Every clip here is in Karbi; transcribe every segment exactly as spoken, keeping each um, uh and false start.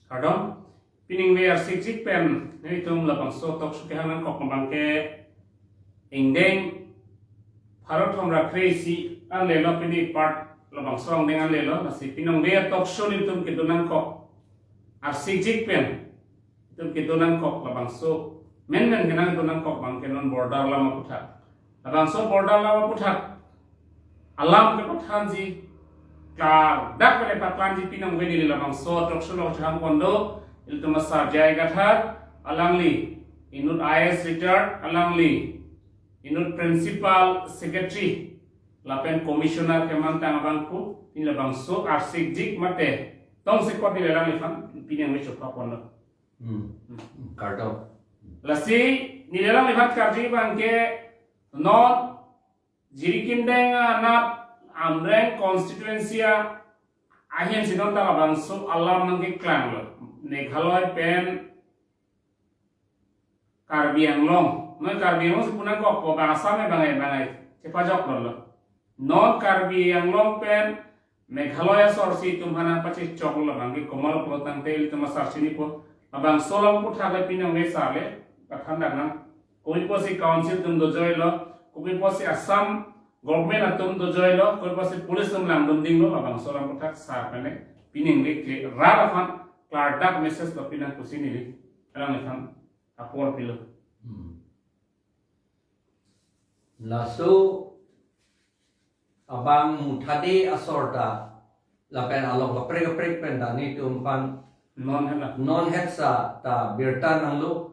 Kardom, piningve arsikjik pen nelitum labangso talk show kehang nangkok abangke ingdeng pharo thom ra kre-isi anlelo, pini part labangso angdeng anlelo, lasi piningve talk show nelitum kedo nangkok arsikjik pen nelitum kedo nangkok labangso menmen kenangdo nangkok abangke non border alam aputhak. Labangso border alam aputhak alam kepathanji, klardak pen paklanji piningve neli labangso talk show along chehang pon do, ilitum asar J I Kathar, alangli inut I A S retired, alangli inut principal secretary lapen commissioner kemantang abang pu, pini labangso arsikjik mate tongsekot neli alangliphan piningve chokha pon do. Hmm. Kardom. Lasi neli alangliphan karju abangke non Jirikindeng anat Amreng constituency ahin si non ta labangso alam nangkeklang lo. Meghalaya pen Karbi Anglong, non Karbi Anglong si pu nangkok ko, bang Assam e bang e bang e chepajok lo. Non Karbi Anglong pen Meghalaya asor si itum aphan nangpachechok lo abangke komat pulo tangte ilitum asar chinipo. Labangso alam aputhak le piningve sar le pathan dak nang. Kopi apotsi council atum dojoilo, kopi apotsi Assam government atum dojoilo, kopi apotsi police atum langdundinglo, labangso alam aputhak sar pen le piningve ke rat aphan klardak message lo pinang pusi neli alangliphan apor pilo. Hmm. Laso abang muthade asor ta lapen along kaprek kaprek pen ta nelitum aphan non hetla, non hetsa ta birta nanglo.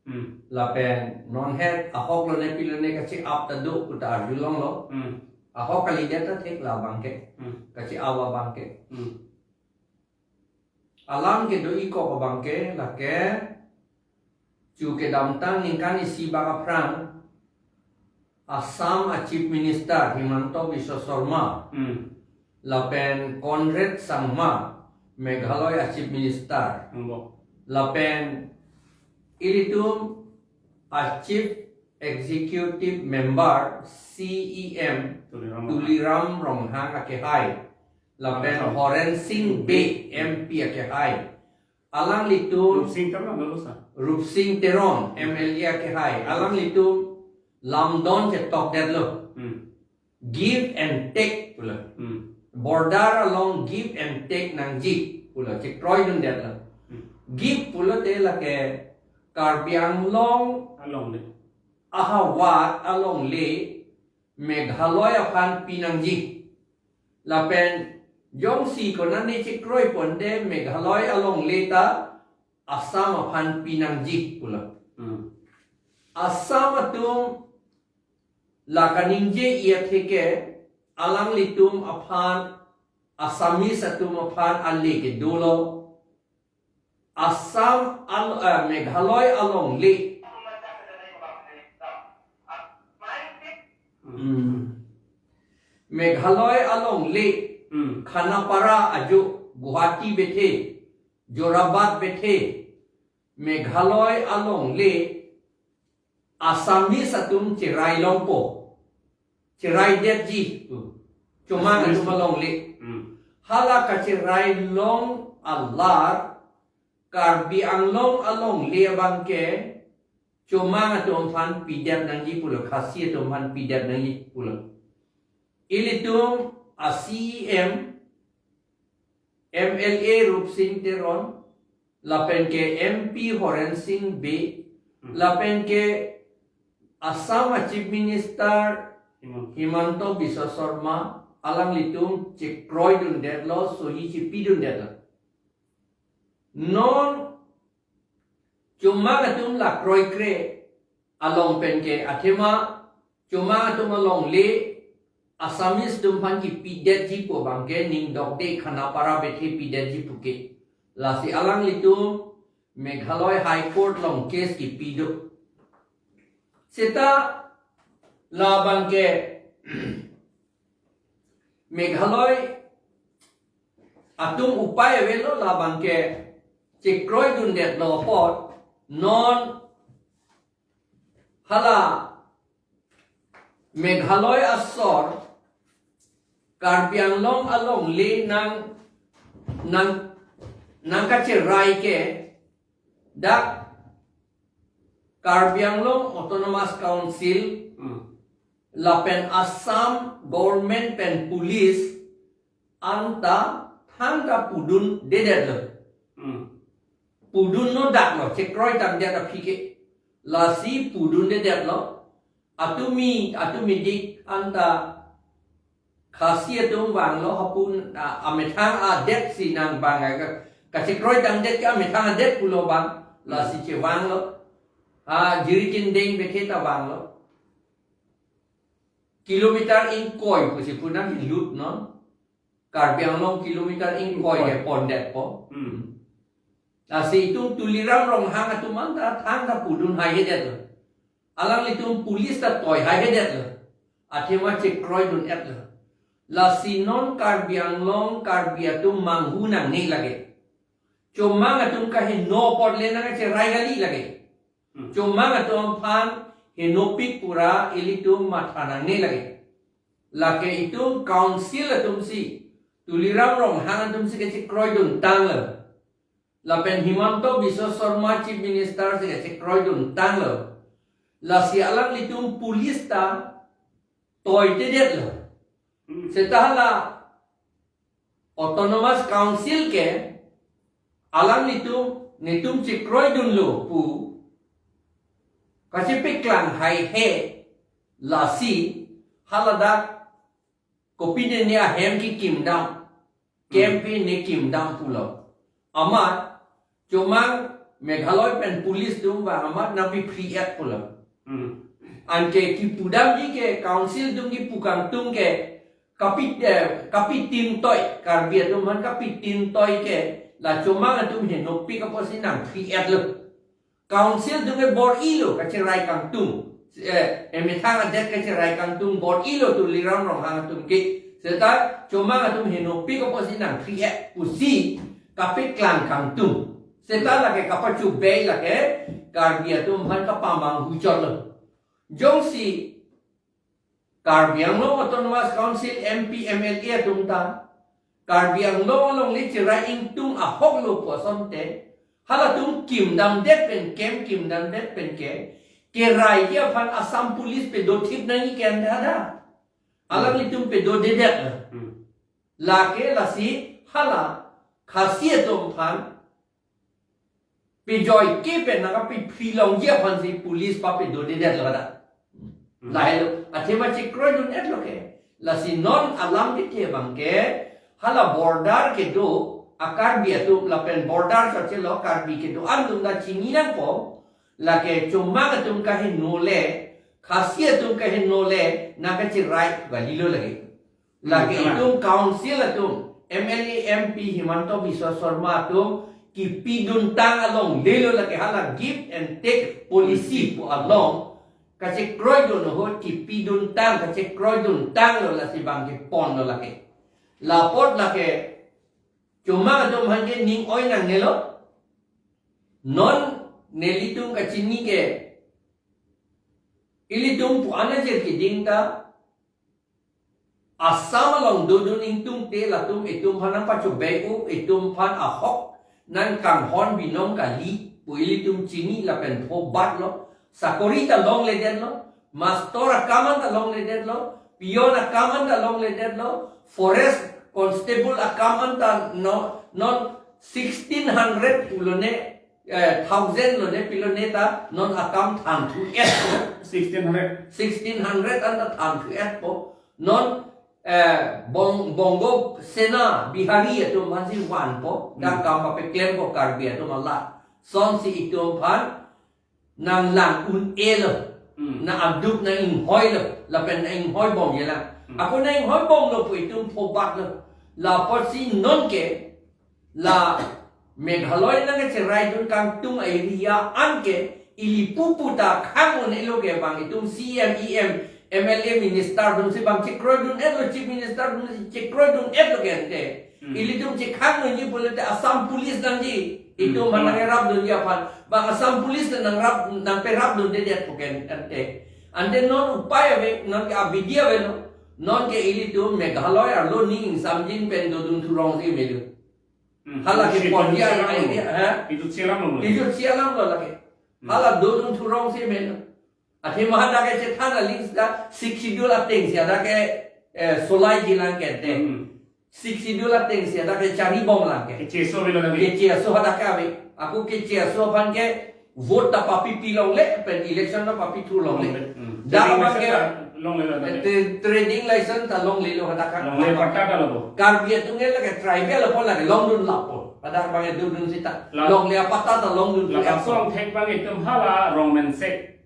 Hmm. Lapen non het ahok lone pilo ne kachi-ap ta do pu ta arjulonglo. Hmm. Ahok kalidet ta thik labangke. Hmm. Kachi-ap abangke. Hmm. Alam kedo-ikok abangke lake chu kedamtang ningkan isi bak aphrang Assam a Chief Minister Himanta Biswa Sarma, hmm, lapen Conrad Sangma Meghalaya a Chief Minister, hmm, lapen ilitum a Chief Executive Member C E M Tuliram Ronghang, Tuliram Ronghang akehai, lapen Ronghang, Horen Sing Bey M P akehai. Alanglitum Rupsing Teron lo sa. Rupsing Teron M L A akehai. Alanglitum lamdon chetokdetlo. Hmm. Give and take pulo. Hmm. Border along give and take nangji pulo. Chekroidundetlo. Hmm. Give pulote lake Karbi Anglong alongle, ahavar alongle Meghalaya aphan pinangji. Lapen jongsi konane chekroi ponte Meghalaya alongle ta Assam aphan pinangji pulo. Hmm. Assam atum la kaningje-i atheke alanglitum aphan, Assamese atum aphan ale kedolo. Assam al-, eh, Meghalaya alongle. Hmm. Meghalaya alongle. Hmm. Khanapara ajo, Guwahati bethe, Jorabat bethe, Meghalaya alongle Assamese atum cherai longpo. Cheraidetji pu. Chomang Assamese atum alongle. Hmm. Hala kacherai long alar Karbi Anglong alongle abangke chomang atum aphan pidet nangji pulo, Khasi atum aphan pidet nangji pulo. Ilitum a C E M, M L A Rupsing Teron, lapen ke M P Horen Sing Bey, hmm, lapen ke Assam a Chief Minister Himanta, Himanta Biswa Sarma, alanglitum chekroidundetlo, sohi chipidundetlo. Non chomang atum la kroikre along pen ke athema chomang atum alongle Assamese atum aphan kipidetji pu abangke ning dokde, Khanapara bethe pidetji puke. Lasi alanglitum Meghalaya High Court along case kipi do. Seta labangke Meghalaya atum upai avelo, labangke chekroidundetlo apot non hala Meghalaya asor Karbi Anglong alongle nang, nang, Nangkacherai ke dak Karbi Anglong Autonomous Council, hmm, lapen Assam government pen police anta thangta pudun dedetlo. Hmm. Pudun nodak lo, chekroi tangdet aphi ke. Lasi pudun dedetlo. Atumi, atumi dik anta Khasi atum vanglo, hapun, a, amethang adet si nang vang, a, ka, kachekroi tangdet ke amethang adet pulo vang, lasi chevanglo. A, Jirikindeng bete ta vanglo. Kilometer ingkoi pusi punang lut non. Karbi Anglong kilometer ingkoi, ingkoi, ke pondetpo. Hmm. Lasi itum Tuliram Ronghang atum anta thangta pudun haihedetlo. Alanglitum police ta toi haihedetlo. Athema chekroidun-etlo. Lasi non Karbi Anglong Karbi atum manghu nangne lake. Chomang atum kaheno apot le nangkacherai kali lake. Hmm. Chomang atum aphan henopik pura ilitum matha nangne lake. Lake itum council atum si, Tuliram Ronghang atum si kachekroidun tanglo. Lapen Himanta Biswa Sarma Chief Minister si kachekroidun tanglo. Lasi alanglitum police ta toitedetlo. Hmm. Seta hala Autonomous Council ke alanglitum netum chekroidunlo pu kachepeklang haihe, lasi haladak kopine ne ahem kekimdam, hmm, kempi ne kimdam pulo. Amat chomang Meghalaya pen police atum vang amat nangpiphri-et pulo. Hmm. Anke kipudamji ke council atum kipu kangtung ke kapi, eh, kapitin toi, Karbi atum aphan kapitin toi ke la chomang atum henopik apotsi nangphri-etlo. Council atum ke bor-ilo kacherai kangtung. Eh, emethang adet kacherai kangtung bor-ilo Tuliram Ronghang atum ke. Seta chomang atum henopik apotsi nangphri-et pusi kapeklang kangtung. Seta lake kapachobei lake Karbi atum aphan kapamanghuchotlo. Jongsi Karbi Anglong Autonomous Council M P, M L A atum ta Karbi Anglong alongle cherai ingtung ahoklo pu asonte, halatum kimdamdet pen, kem kimdamdet pen ke, keraiji aphan Assam Police pedothip nangji ke ante hadak. Hmm. Alanglitum pedodedetlo. Hmm. Lake lasi hala Khasi atum aphan pejoike pen nangkapiphri longji aphansi police papedodedetlo hadak. Hmm. Lahelo, athema chekroidun-etlo ke. Lasi non alam kethe abang ke, hala border kedo a-Karbi atum lapen border chotchelo Karbi kedo-an atum ta chini nangpo, lake chomang atum kaheno le, Khasi atum kaheno le, nangkacherai kalilo lake. Lake, hmm, itum council atum, M L A, M P, Himanta Biswa Sarma atum, kipiduntang alonglelo lake hala give and take policy pu along, kachekroidun ahut kipiduntang, kachekroiduntanglo lasi bang keponlo lake. Lapot lake, chomang atum aphan ke ning oi nangnelo, non nelitum kachini ke, ilitum pu anajir kiding ta, Assam along dodun ingtungte latum itum aphan nangpachobei-o, itum aphan ahok nangkanghon binong kali pu ilitum chini lapen phobatlo. Sakori ta longledetlo, mastor akam anta longledetlo, peon akam anta longledetlo, forest constable akam anta no, non sixteen hundred pulone, eh, thousand lone pilone ta non akam thanthu-etpo. Sixteen hundred. Sixteen hundred anta thanthu-etpo. Non, eh, Bong-, Bongo Sena Bihari atum aphansi vanpo. Hmm. Nangkam papeklempo Karbi atum alat. Sonsi itum aphan nanglang un-elo. Hmm. Nang-aduk nang-inghoilo. Lapen nang-inghoibomjilang. Hmm. Ako nang-inghoibomlo pu itum phobatlo. Lapotsi nonke la Meghalaya nangkacheraidun kangtung a-area anke ili pupu ta khang un-elo ke bang itum C M, E M, M L A, minister atumsi bang chekroidun-etlo, chief minister atumsi chekroidun-etlo ke ante. Hmm. Ilitum chekhang nangji pulote Assam Police nangji. Itum, hmm, aphan nangrapdunji aphan. Bang Assam Police ta nangrap, nangperapdundedetpo ke ante. Ante non upai ave, nonke abidi avelo. Nonke ilitum Meghalaya arlo ning ingsamjin pen dodun thurong si melu. Hmm. Hala ke Itu ponji sialam idea, lo. Ha? Itu sialam lo. Itu sialam lo lake. Hmm. Hala dodun thurong si men. Athema hadak ke chethan aling sita Sixth Schedule ateng si hadak ke, eh, solai jilang ke de. Hmm. Sixth Schedule ateng si hadak ke chari bom lang ke. Kecheso avelo lagi. Kecheso hadak ke ave. Ako kecheso aphan ke vote ta papipi longle, pen election ta papi thur longle. Longle. Hmm. Dak Trading aphan license ke ta longle lo tadi. Te-, trading license ta longle lo hadak ke. Longle patta ta lo. Karbi atum ke lake tribal apot lake longdun lapo. Hadak abang ke dodun sita. La- Longle apatta ta longdun. Labangso angthek abang itum hala rong mensek.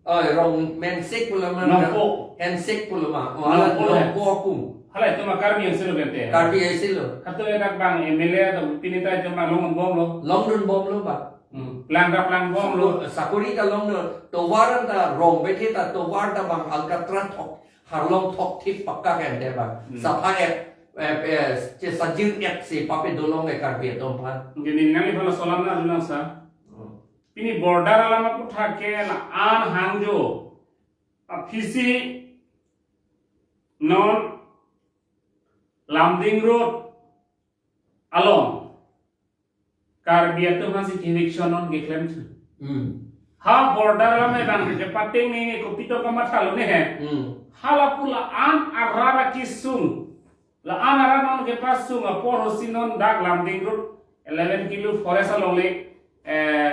Oh, rong mensek pulo ma. Nongpo. Hensek pulo ma. Oh, hala Nongpo, eh. Nongpo akum. Hala itum a Karbi isi lo bente. Karbi isi lo. Hato ya dak abang M L A atau pini ta itum abang longdun bom lo. Longdun bom lo ba. Hmm. Langdap lang bom lo. Sako-, sakori ta longdun. Tovar ta rong bete ta tovar ta abang Alcatraz thok. Harlong thok thip pakka ke ante ba. Hmm. Sapha et, eh, eh, che sajir et si pape dolong ke Karbi atum aphan. Gini nang ipala solam na dunang sa. Hmm. Pini border alam aphuthak ke la-an hangjo. Aphisi non Lumding Road along Karbi atum aphansi eviction non keklem thu. Hmm. Ha border alam abang ke pating ni kopi to kamatha lo ne he. Hmm. Hala pu la-an arat akesung. La-an arat non kepasung apor hosi non dak Lumding Road eleven kilo forest along le, eh,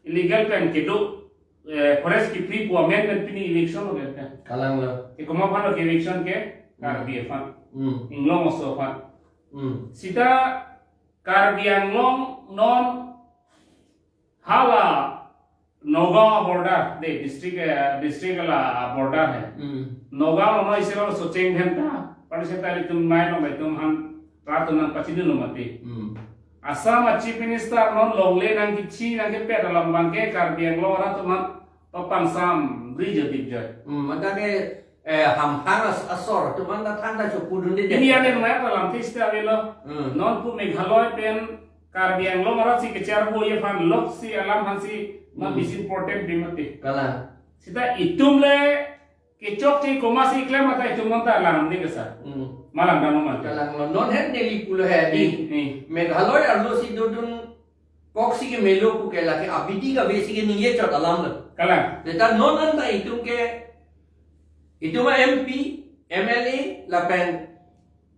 illegal pen kedo, eh, forest kepri pu amen pen pini eviction lo ke. Kalang lo. Ke komat aphan lo ke eviction ke Karbi aphan. Hmm. Inglong aso aphan. Hmm. Sita Karbi Anglong non hala Nagaon border, de district, eh, district la border he. Hmm. Nagaon lo no isi lo Socheng Dhenta, pari seta itum mai lo itum aphan rat atum nangpachini lo mati. Hmm. Assam a Chief Minister non longle nangkechi nangkepet alam abang ke Karbi Anglong arat atum aphan papangsam bridge dipjoi. Hmm, mata ke, eh, hamphang as-, asor atum aphan ta than ta chopudun de. Ini ane mai alam tis ta avelo. Hmm. Non pu Meghalaya pen Karbi Anglong arat si kecharbo ye aphan lok si alam aphansi ma Hmm. misinterpret bi mati. Kalang. Sita itum le kechokche komatsi klem mata itum non ta alam de kesa. Hmm. Malang dam man. Kalang lo non het neli pulo he di. Ni, ni. Meghalaya arlo si dodun koksi ke melo pu ke lake abidi kave si ke ningje chot alam lo. Kalang. Seta non anta itum ke itum a M P, M L A lapen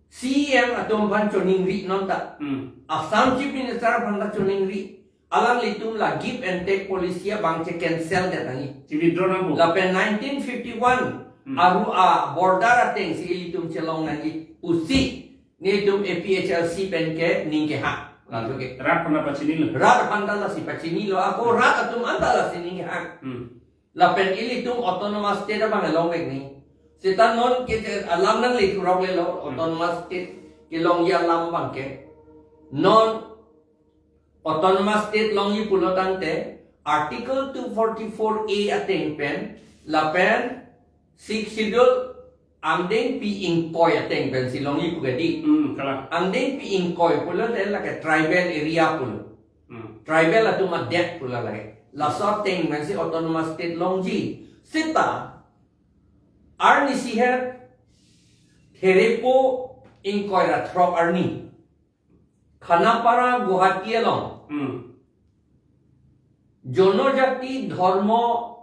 C E M atum aphan choningri non ta. Hmm. Assam Chief Minister aphan ta choningri. Alanglitum la give and take policy abang che cancel det nangji. Che withdraw nangpo. Lapen nineteen fifty-one Hmm. aru a border ateng si ilitum chelong nangji pusi nelitum A P H L C pen ke ning kehang. Lalu ke. Rat aphan ta pachini lo. Rat aphan ta lasi pachini lo. Ako rat atum aphan ta lasi ning kehang. Hmm. Lapen ilitum autonomous state abang longvek ni. Seta non ke alam nangle thurok le lo, Hmm. autonomous state kelongji alam abang ke. Non autonomous state longji pulo tangte Article two forty-four A ateng pen lapen Sixth Schedule angdengpi ingkoi ateng pensi longji pu ke di. Hmm, kalang. Angdengpi ingkoi pulote lake tribal area pulo. Hmm. Tribal atum adet pulo lake. Laso ateng pensi autonomous state longji. Seta arnisi het therepo ingkoi ra throk arni Khanapara Guwahati along Hmm. Jonojati Dharma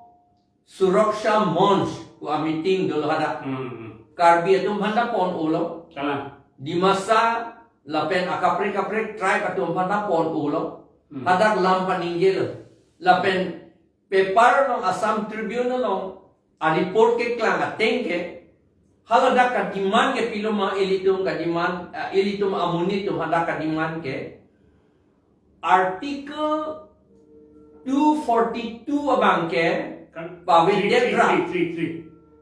Suraksha Manch pu a meeting dolo hadak. Hmm, hmm. Karbi atum aphan ta pon-olo. Kalang. Dimasa lapen akaprek kaprek tribe atum aphan ta pon-olo. Hmm. Hadak lam paningjelo. Lapen paper along Assam Tribune along a report keklang ateng ke haladak ka demand ke pilo ma ilitum ka demand, eh, ilitum amonit atum hadak ka demand ke Article two forty-two abang ke Kan? Pavededra. Three, three, three, three.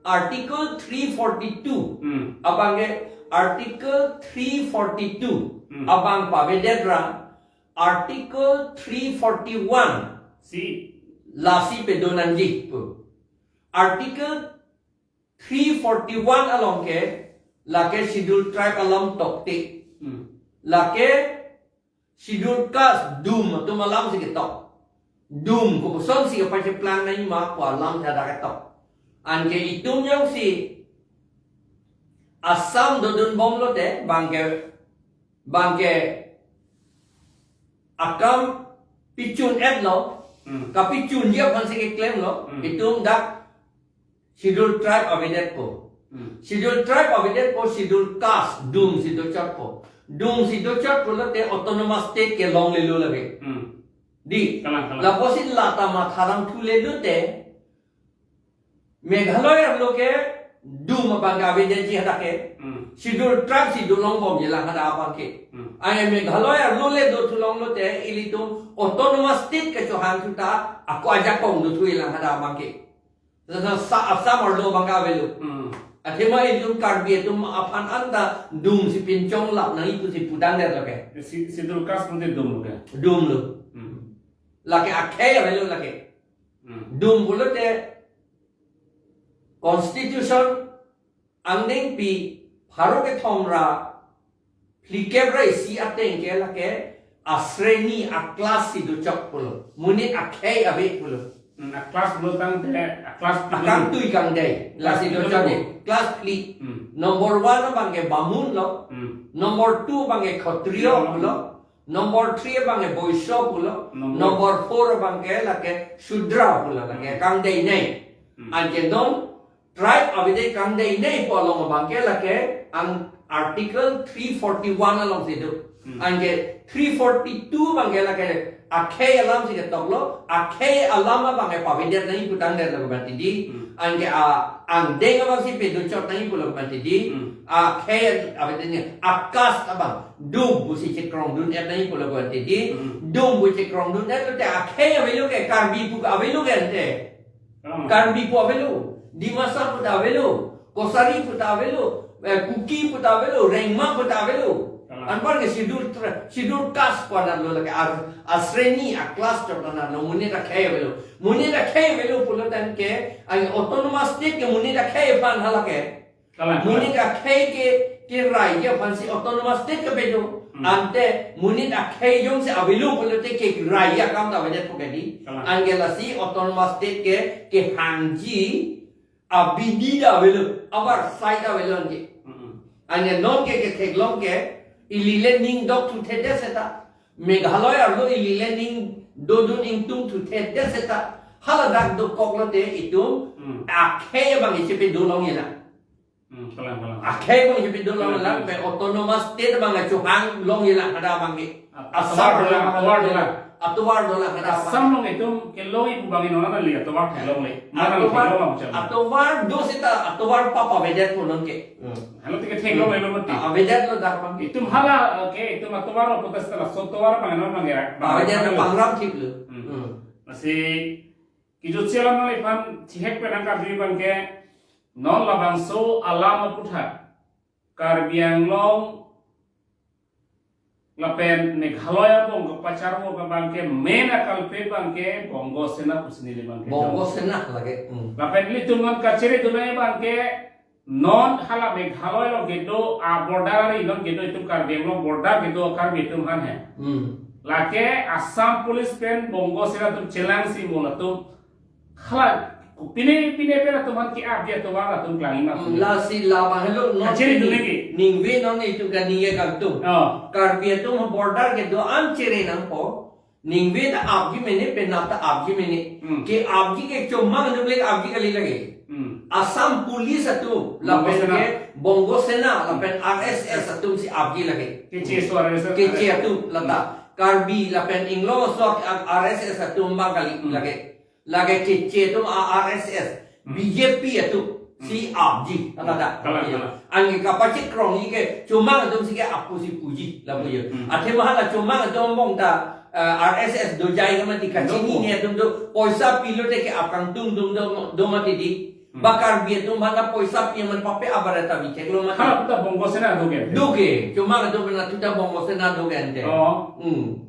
Article three forty-two Hmm. abang ke Article three forty-two Hmm. abang pavededra Article three forty-one Si. lasi pedo nangji pu. Article three forty-one along ke lake Schedule Tribe alam tokte. Hmm. Lake Schedule Caste dum atum alam si ketok. Dum kopuson si kepacheplang nangji ma pu alam si hadak ketok. Anke itum jongsi Assam dodun bomlote bang ke, bang ke akam pichun-etlo, Hmm. kapichunji aphansi keklemlo, Hmm. itum dak Scheduled Tribe avedetpo. Hmm. Scheduled Tribe avedetpo, Scheduled Caste dum si dochotpo. Dum si dochotpo lote Autonomous State kelonglelo lake. Hmm. Dei. Kalang, kalang. Lapusi lata matha rang thulelote, Meghalaya arlo ke dum abang ke avedetji hadak ke. Hmm. Scheduled Tribe si dolongbomji lang hadak abang ke. Hmm. Ai Meghalaya arlo le dothulong lote ilitum Autonomous State kechohang thu ta ako ajakong dothu-i lang hadak abang ke. Sa, sa, Assam arlo abang ke avelo. Hmm. Athema ilitum Karbi atum aphan anta dum si pinchonglap nangji pusi pudang det lake. Si, Scheduled Caste pute dum lo ke. Dum lo. Hmm. Lake akhei avelo lake. Hmm. Dum pulote Constitution angdengpi pharo kethom ra phlikep ra isi ateng ke lake asreni a-class si dochot pulo. Monit akhei ave pulo. Hmm, a-class pulo tangte a-class phli. Akangtui kangdei. Lasi class phli dochot pulo. Class phli. Hmm. Number one abang ke Bamun lo. Hmm. Number two abang ke Khattriyo Hmm. pulo. Number three abang ke Boisyo pulo. Number Number four abang ke lake Shudra pulo lake Hmm. kangdeinei. Hmm. Anke non tribe avedet kangdeinei pu along abang ke lake ang Article three forty-one alongsi do. Hmm. Anke three forty-two abang ke lake akhei alam si ketoklo, akhei alam abang ke pavedet nangji putang det lo kemati dei. Hmm. Anke a angdeng abang si pedochot nangji pulo kemati dei. Hmm. Akhei avedet ni a-caste abang dum pusi chekrongdun-et nangji pulo kemati dei. Hmm. Dum pu chekrongdun-et lote akhei avelo ke Karbi pu avelo ke ante. Kalang. Karbi pu avelo, Dimasa pu ta avelo, Kachari pu ta avelo, eh, Kuki pu ta avelo, Rengma pu ta avelo. Kalang. Anpar ke Scheduled Tri-, Scheduled Caste pu anan lo lake ar-, asreni a-class chot anan lo, monit akhei avelo. Monit akhei avelo pulo tangte, ai Autonomous State ke monit akhei aphan hala ke. Kalang, kalang. Monit akhei ke, keraiji aphansi Autonomous State kepedo. Hmm. Ante monit akhei jongsi avelo pulote keraiji akam ta avedet pu ke dei. Kalang. Anke lasi Autonomous State ke, kehangji abidi ta avelo, avarsai ta avelo anke. Hmm. Anke non ke ketheklong ke, ili le ning dok thuthe det seta. Meghalaya arlo ili le ning dodun ingtung thuthe det seta. Haladak dokok lote itum, Hmm. akhei abang ichepedo longji lang. Hmm, kalang, kalang. Akhei abang ichepedo longji lang, Kalang, kalang. pe Autonomous State abang chohang longji lang hadak abang ke. At-, Assam atovar dolang, abang atovar dolang. Atovar dolang hadak abang. Assam along itum kelongji pu abang non nangli atovar theklongle. Mana Atovar, theklong abang chalo. Atovar do seta, atovar pa pavedet pu non ke. Hmm. Halo tiket theklonglelo mati. Ah, avedetlo dak abang ke. Itum hala, oke, itum atovar lo putas tala, so atovar abang non abang ke. Pavedet abang ke. Pangram thiplo. Hmm. Hmm. Lasi, kijut si alam nangliphan chihek pen nangkarju abang ke, non labangso alam aputhak Karbi Anglong lapen Meghalaya angbong kapacharvo abang ke main akalpe abang ke Bongo Sena pusi neli abang ke Bongo jong. Sena lake. Hmm. Lapen ilitum non kacheredun abang ke non hala Meghalaya along kedo a-border ari non kedo itum Karbi Anglong border kedo Karbi atum aphan he. Hmm. Lake Assam Police pen Bongo Sena atum chelangsi mo latum hala pine pine pen atum aphan ke-apji atovar atum klangji ma. Hmm, lasi labang helo non Kacheredun lagi. Ningve non itum kaningje kangtung. Oh. Karbi atum border kedo-an chere nangpo. Ningve ta apji mene, penap ta apji mene. Hmm. Ke-apji ke chomang atum le apji kali lake. Hmm. Assam Police atum, Bongo lapen Sena. Ke Bongo Sena, lapen R S S atum si apji lake. Keche aso R S S. Keche atum, lata. Hmm. Karbi, lapen inglong aso R S S atum abang kali Hmm. lake. Lake Keche atum a R S S, Hmm. B J P atum, si Hmm. apji, Hmm. lata. Kalang, kalang. Anke kapachekrongji ke, chomang atum si ke-ap pusi puji, lapu jo. Hmm. Athema hala chomang atum angbong ta, eh, R S S dojai kemati kachini Dopo. Ne atum do, poisa pilote ke-ap kangtung atum do, do mati dei. Hmm. Ba Karbi atum aphan poisa pi aman pape abar ta bicheklo mati. Hala puta Bongo Sena do ke? Do ke, chomang atum aphan puta Bongo Sena do ke ante. Oh. Hmm.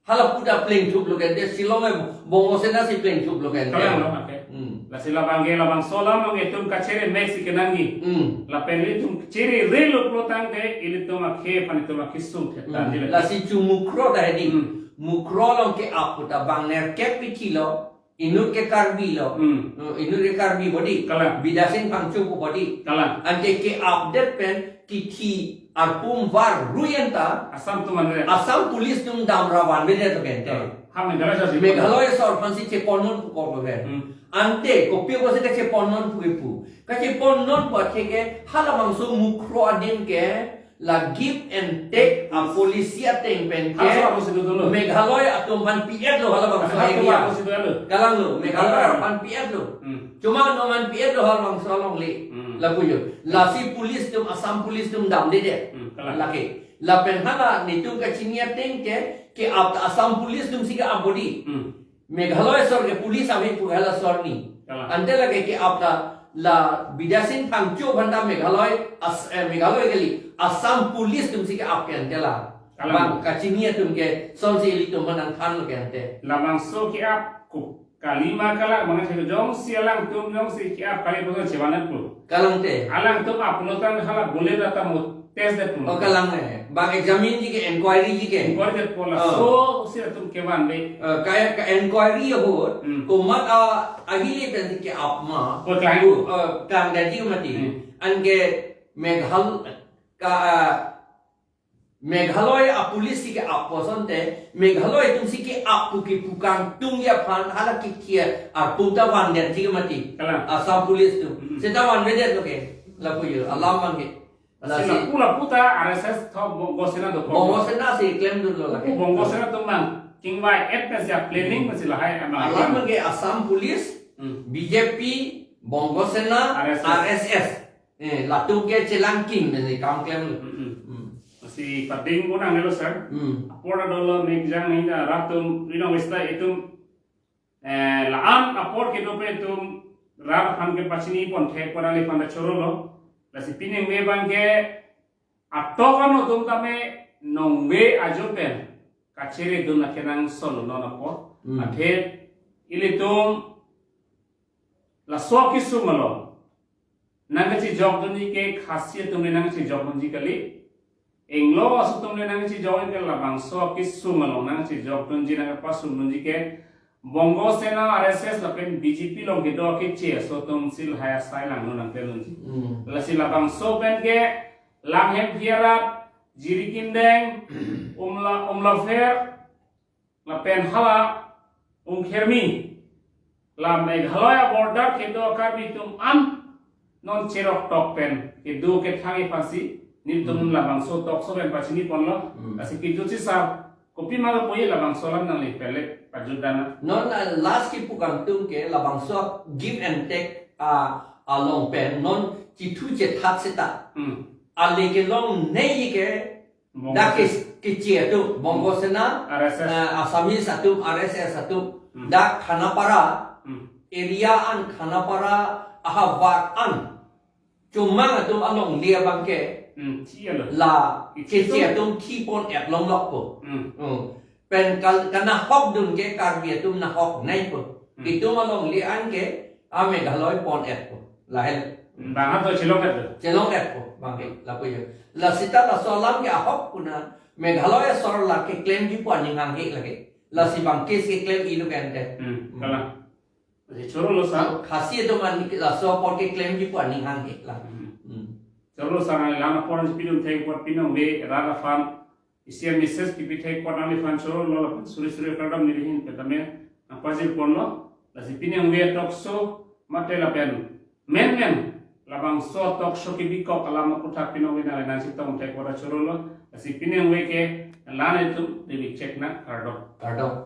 Hala puta plengthuplo ke ante, Shillong e Bongo Sena si plengthuplo ke ante. Kalang lo, oke. Hmm. Lasi labang ke labangso alam abang itum kachere mek si kenangji. Hmm. Lapen ilitum chere relo pulo tangte ilitum akhei aphan itum akesung thetan Hmm. jile. Lasi chu Mukroh ta hedi. Hmm. Mukroh along ke-ap puta bang nerkep pi thilo, inut ke Karbi lo. Hmm. Hmm, inut ke Karbi bodi. Kalang. Bidya Sing Phangcho pu bodi. Kalang. Anke ke-apdet pen kithi arpum var rui anta Assam atum anre. Assam Police atum dam ra vanvedet lo ke ante. Ha, Meghalaya sar si. Meghalaya sar aphansi chepon non pukok lo ke. Hmm. Ante kopi apotsi kachepon non pu kepu. Kachepon non pu athe ke halabangso mukhro adim ke la give and take a policy ateng pen ke. Ha, so, so, so, so, so. Meghalaya atum aphan pi-et lo halabangso Ha, so, area. So, so, so, so. Kalang lo, Meghalaya Kalang. Aphan pi-et lo. Hmm. Chuma no man pi-et lo halabangso alongle. Hmm. Lapu jo. Lasi police atum, Assam Police atum damdedet. Hmm, kalang. Lake. Lapen hala netum kachini ateng ke, ke-ap ta Assam Police atumsi ke-ap bodi. Hmm. Meghalaya sar ke police ave pu hala sar ni. Kalang. Ante lake ke-ap ta la Bidya Sing Phangcho aphan ta Meghalaya as-, eh, Meghalaya kali, Assam Police atumsi ke-ap ke ante la. Kalang. Bang kachini atum ke sonsi ilitum aphan nangthan lo ke ante. Labangso ke-ap ko kalima kalang, mangse jongsi alangtum jongsi ke-ap kali pulo chevan-et pu. Kalang te. Alangtum aplo tang hala bullet atum test det pu. Oh, kalang le. Bang examine ji ke, inquiry ji ke. Inquiry det pu la. Oh. So, si atum kevan le. Eh, kaya ka inquiry ahut, Hmm. komat a ahili pensi ke-ap ma. Ko klang. Eh, klang dei ji mati. Hmm. Anke Meghal-, ka, eh, Meghalaya a police si ke-ap puson te, Meghalaya atumsi ke-ap pu kepu kangtung aphan hala kekia arpum ta vandet ji mati. Kalang. Assam Police atum. Mm-mm. Seta vanvedet lo ke. Lapu jo, alam bang ke. Lasi Lasi lapu lapu ta R S S tho Bongo Sena do. Bongo Sena si klemdunlo lake. Bongo Sena atum mang. Kingvai-et pensi a planning pensi lahai amang. Alam bang ke Assam Police, Hmm. B J P, Bongo Sena, R S S. R S S. Eh, latum ke chelangking pensi kam klem lo. Mm-mm. Hmm. Si pading unang nelo sir. Hmm. Apor dolo mekjang ni na ratum Rinong Vista itum, eh, la-an apor kedo pen itum rat aphan kepachini pon thek pon aliphan ta choro lo. Lasi piningve bang ke atok ano atum tame nongve ajo pen kachere dun akenangsot lo non apor. Hmm. Athe ilitum laso akesung along nangkachejok dunji ke Khasi atum le nangkachejok dunji kali. Inglo aso atum le nangkachejok dunji ke labangso akesung along nangkachejok dunji nangkapasung dunji ke Bongo Sena R S S lapen B J P along kedo keche aso atumsi lahai asai langno nangpelunji. Hmm. Lasi labangso pen ke Langhem Phiarat, Jirikindeng, Umla, Umlapher, lapen hala Umkhermi. La Meghalaya border kedo Karbi atum an non cherok tok pen kedo kethang aphansi nelitum Hmm. labangso tokso pen pachini ponlo. Hmm. Lasi kejut si sir, kopi ma lapu-i labangso alam nangli pele pajut dana. Non, uh, last kepu kangtung ke labangso give and take, uh, along pen non chithu chethat seta. Hmm. Ale kelongnei ke Bongo dak Sena. Ke, keche atum, Bongo Sena, R S S. Eh, Assamese atum, R S S atum, Hmm. dak Khanapara, Hmm. area an Khanapara ahavar an. Chomang atum alongle abang ke, Hmm, thi alo. La, Keche keche atum. Atum thi pon-et longlok po. Hmm. Hmm. Pen kal-, kanahok dun ke Karbi atum nahoknei po. Hmm. Itum alongle an ke, a Meghalaya pon-et po. Lahel. Hmm, bang ato chelong-et lo. Chelong-et po, bang ke, lapu jo. La seta laso alam ke ahok puna, Meghalaya sor la keklemji pu aning hanghe lake. Lasi bang case keklem-i lo ke ante. Hmm, Hmm. kalang. Lasi choro lo sir. Khasi atum an laso apor keklemji pu aning hanghe la. Hmm. Hmm. Choro lo sir, nangli la-an apor si pidun thek apot piningve rat aphan isi a message kipi thek apot nangliphan choro lo lapen suri suri kardom neli ahin pen tame nangpajir ponlo. Lasi piningve tokso mate lapen menmen labangso tokso kebikok alam aphuthak piningve nangli nangchetong thek apot choro lo. Lasi piningve ke la-an itum devi chek na kardom. Kardom.